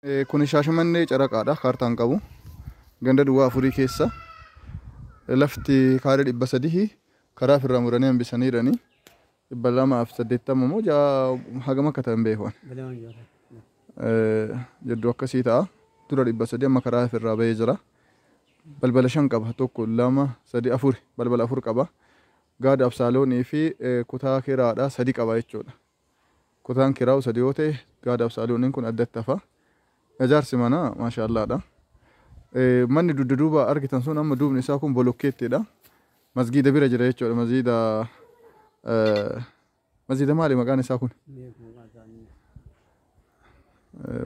Kun Shaashamannee caraqaadha, kaartaan qabu. Ganda duwwaa afurii keessa. Lafti kaaree 300 karaa ofirraa muranii hambisaniirani. 280 moo ja'a hagam akka ta'e hin beeku. Jidduu akkasii ta'a. Dura 300, amma karaa ofirraa bahee jira. Balbala shan qaba. Tokko, lama, sadi, afur. Balbala afur qaba. Gaada Absaaloonii fi kutaa kiraadha sadi qaba jechuudha. Kutaan kiraa'u sadi yoo ta'e, gaada Absaalooniin kun addatti hafa. Ijaarsi manaa maashaallaadha. Manni dugda duuba argitan sun amma duubni isaa kun bolokkeettiidha. Masgiida bira jira jechuudha. Masgiida maali maqaan isaa kun?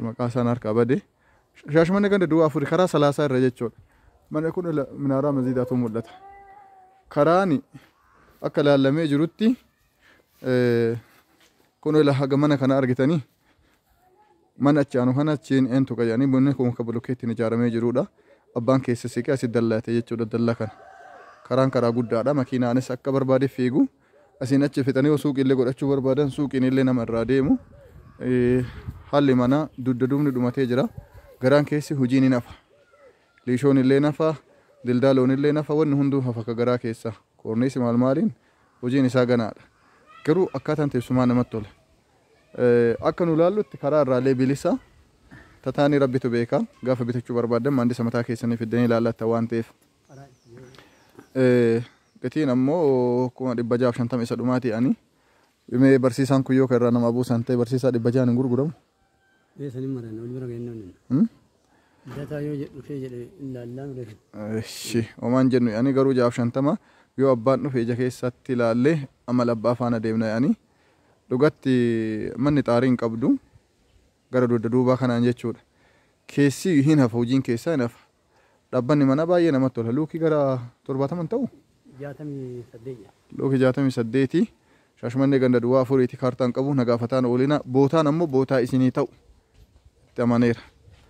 Maqaa isaan harkaa bade. Shaashamannee ganda duwwaa afuri karaa salaasaa irra jechuudha. Manni kun minaaraa masgiidaatu mul'ata. Karaan akka ilaallamee jirutti kun haga mana kana argitanii, mana achi aanu kana achiin eentu qayyanii, manni kun akka bolokkeettiin ijaaramee jirudha. Abbaan keessa siqee asitti dallaate jechuudha dallaa kana. Karaan karaa guddaadha. Makiinaanis akka barbaade fiigu. Asiin achi fixanii yoo suuqii illee godhachuu barbaadan, suuqiin illee nama irraa deemu. Haalli manaa dugda duubni dhumatee jira. Garaan keessi hojiin hin hafa. Liishoon illee nafa, dildaaloon illee nafa, wanni hunduu hafa ka garaa keessa. Koorniisi maal maaliin hojiin isaa ganaadha. Garuu akkaataan teessumaa namatti tola. Akka nu ilaallutti karaa irraallee bilisa. Tataanii rabbitu beeka. Gaafa bitachuu barbaadan maandisa mataa keessanii fiddanii ilaallatta waan ta'eef. Gatiin ammoo 650,000 isa dhumaati ani. Mee barsiisaan kun yoo kan irraa nama buusan ta'e, barsiisaa 600n hin gurguramu. Beesanii maran wal bira geenyoon. Dataa yoo dhufee jedhe ilaallaa mure. Ishi homaan jennu ani garuu 650 yoo abbaan dhufe ija keessatti ilaallee amala abbaa faana deemna. Ani dhugatti manni xaarii hin qabdu gara dugda duubaa kanaan jechuudha. Keessi hin hafa, hojiin keessaa hin hafa. Dhaabbanni manaa baay'ee namatti tola. Luukii gara 70 ta'u? 68. Luukii 68. Shaashamannee ganda duwwaa afuriiti, kaartaan qabu, nagaafataan oolina. Bootaan ammoo bootaa isinii ta'u. Itti amaneera.